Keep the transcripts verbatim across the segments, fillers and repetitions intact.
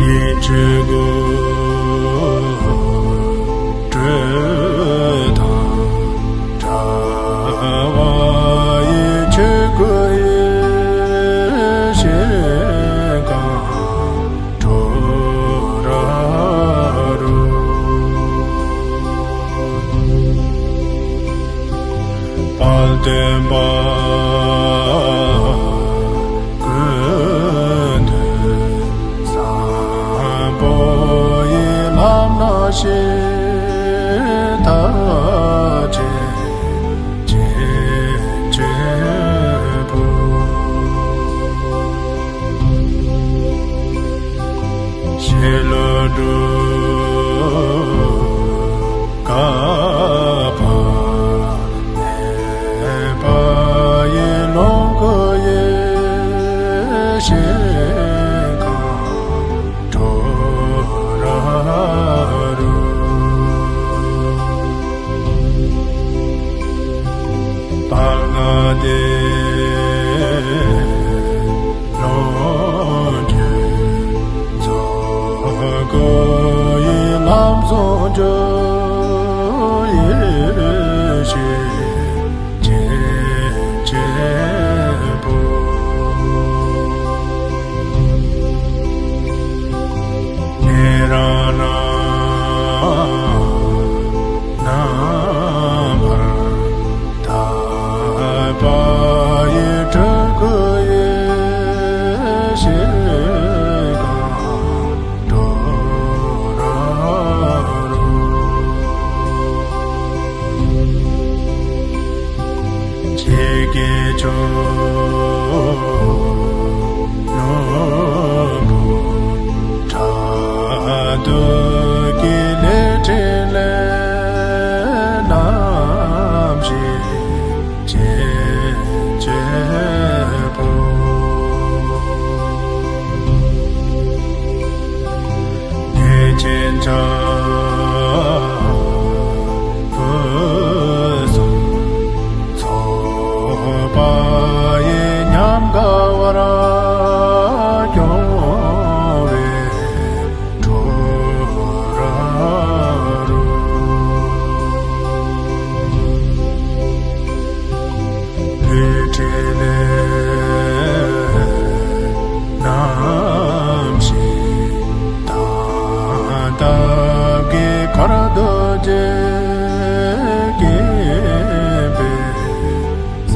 ཆོས་སྐུ་སྤྲོས་དང་བྲལ་བ་ཡི། ཆོས་སྐུ་ཡེ་ཤེས་གང་གྲོལ་ར་རུ། དཔལ་ལྡན་པ་ཀུན་འདུས་བཟང་པོ་ཡི། ལམ་སྣ་ཤེས་ཐབས་ཅན་རྗེ་བཙུན་པོ། ཤེས་ལྷུན་གྲུབ་བསྐལ་པ་མེད་པ་ཡི། ལོངས་སྐུ་ཡེ་ཤེས་གང་གྲོལ་ར་རུ། དཔལ་ལྔ་སྡེ་ལོངས་སྤྱོད་རྫོགས་སྐུ་ཡི། ལམ་ཟུང་འཇུག་ཡེ་ཤེས་རྗེ་བཙུན་པོ། ཉན་རང་རྣམས་རྣམ་པར་དག་པ་ཡི། སྤྲུལ་སྐུ་ཡེ་ཤེས་གང་གྲོལ་ར་རུ། ཇི་སྐད་ཆོས་ནོར་བུ་ཕྲག་དོག་གི་ལས་ཕྲིན་ལས་རྣམ་བཞི་རྗེ་བཙུན་པོ། གནས་ཆེན་བྱ་བུ་གསུམ་ཚོགས་པ་ཡི། ཉམས་དགའ་བར་སྐྱོང་བའི་གྲོལ་ར་རུ། ལུས་ཕྲིན་ལས་རྣམ་བཞི་དང་། སྟབས་ཀྱིས་གར་འདོད་ཅིང་། སྐྱེས་པའི་ས་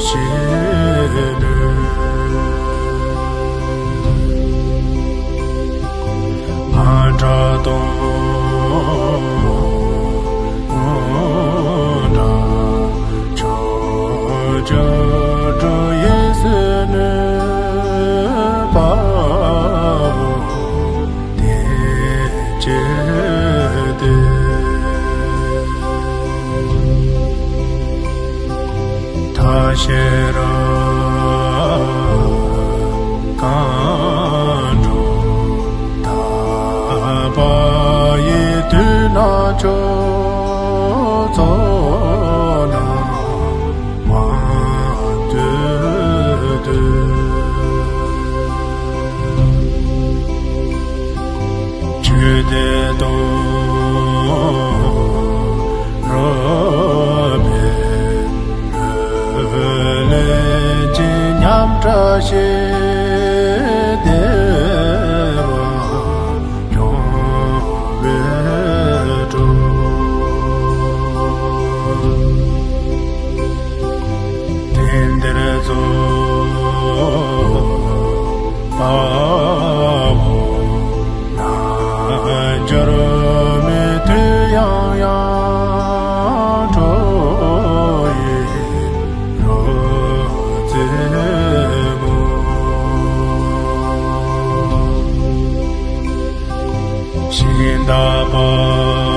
གཞི་ལུས། མ་ཏྲ་དང་འདྲ་ཕྱོགས་བཅུར་འགྲོ་ཡི། བསོད་ནམས་དཔའ་བོ་དེ་བྱས་ཏེ། མཐའ་བཞི་རུ་གང་འགྲོ་དག་པ་ཡི། དུས་ན་ཆོས་ཚོགས་རྣམས་མང་དུ་འདུས། ཆོས་སྡེ་དང་རོལ་པའི་ལས་ཀྱི་ཉམས་བྲལ་ཞིང་། བདེ་བ་སྐྱོང་བའི་གྲོགས། དེང་འདིར་རྫོགས་པའོ། རྣལ་འབྱོར་མའི་མཐུ་ཡང་ཡང་འཕྲོག་ཡི། རོལ་རྩེད་མོ། ཤིང་རྟ་པ།